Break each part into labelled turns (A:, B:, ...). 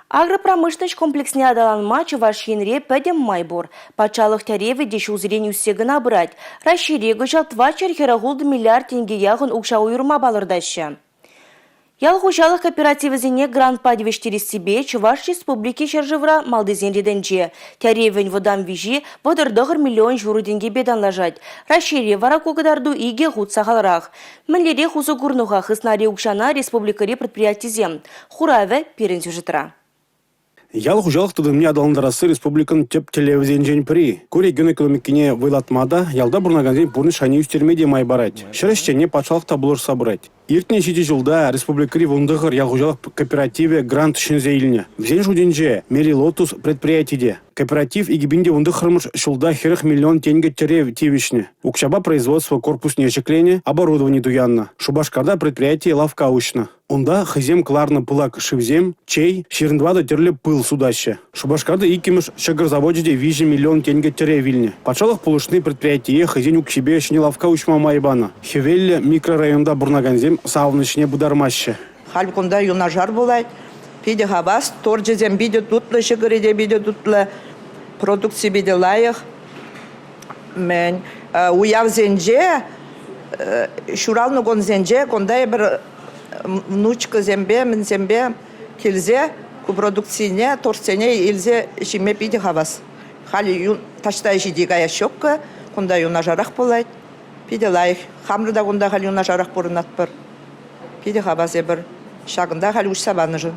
A: Агропромышленноҫ комплексне аталанма Чӑваш Енре пӗтӗм май пур. Патшалӑх тӗревӗ те ҫулсерен ӳссе кӑна пырать. Раҫҫейре кӑҫал 446 миллиард тенкӗ яхӑн укҫа уйӑрма палӑртаҫҫӗ. Ял хуҫалӑх кооперативӗсене грантпа тивӗҫтерессипе Чӑваш Республики ҫӗршывра малтисен ретӗнче. Тӗревӗн вӑтам виҫи 39 миллион ҫурӑ тенкӗпе танлашать. Раҫҫейре вара ку кӑтарту икӗ хут сахалрах. Мӗнлерех усӑ курнӑ-ха хыснари укҫана республикӑри предприятисем? Хуравӗ пирӗн сюжетра.
B: Ял хуҫалӑх тытӑмне аталантарасси республикӑн тӗп тӗллевӗсенчен пӗри. Ку регион экономикине вӑйлатма та, ялта пурӑнакансен пурнӑҫ шайне ӳстерме те май парать. Ҫӗр ӗҫченне патшалӑх та пулӑшса пырать. Иртнӗ ҫичӗ ҫулта республикӑри 19 ял хуҫалӑх кооперативӗ грант ҫӗнсе илнӗ. Вӗсен шутӗнче «Мери Лотус» предприяти те. Кооператив 2019 ҫулта 40 миллион тенкӗ тӗрев тивӗҫнӗ. Укҫапа производство корпусне ҫӗкленӗ, оборудовани туяннӑ. Шупашкарта предприятие лавкка уҫнӑ. Унта хӑйсем кӑларнӑ пылак шывсем, чей, 24 тӗрлӗ пыл сутаҫҫӗ. Шупашкарти иккӗмӗш ҫӑкӑр завочӗ те 3 миллион тенкӗ тӗрев илнӗ. Патшалӑх пулӑшни предприятие хӑйсен укҫипе ҫӗнӗ лавкка уҫма май панӑ. Хӗвеллӗ микрорайонта пурӑнакансем савӑнӑҫне пытармаҫҫӗ.
C: Халь кунта юнашар пулать. Питӗ хавас. Торчӗсем питӗ тутлӑ, ҫӑкӑрӗ те питӗ тутлӑ. Продукци питӗ лайӑх. Мӗн, уявсенче, ҫуралнӑ кунсенче кунта эпир внучкӑсемпе, мӗнсемпе килсе ку продукцине, тортсене илсе ҫиме питӗ хавас. Халӗ таҫта ҫити каяс ҫуккӑ, кунта юнашарах пулать. Питӗ лайӑх. Хамӑр та кунта халь юнашарах пурӑнатпӑр. Питӗ хавас эпир ҫакӑнта халь уҫса панӑшӑн.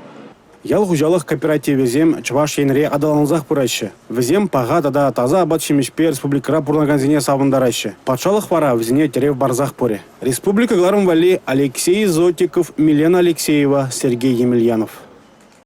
B: Ял хуҫалӑх кооперативӗсем Чӑваш Енре аталансах пыраҫҫӗ. Вӗсем паха тата таса апат-ҫимӗҫпе республикӑра пурӑнакансене савӑнтараҫҫӗ. Патшалӑх вара вӗсене тӗрев парсах пырӗ. Республика кӑларӑм валли Алексей Зотиков, Милена Алексеева, Сергей Емельянов.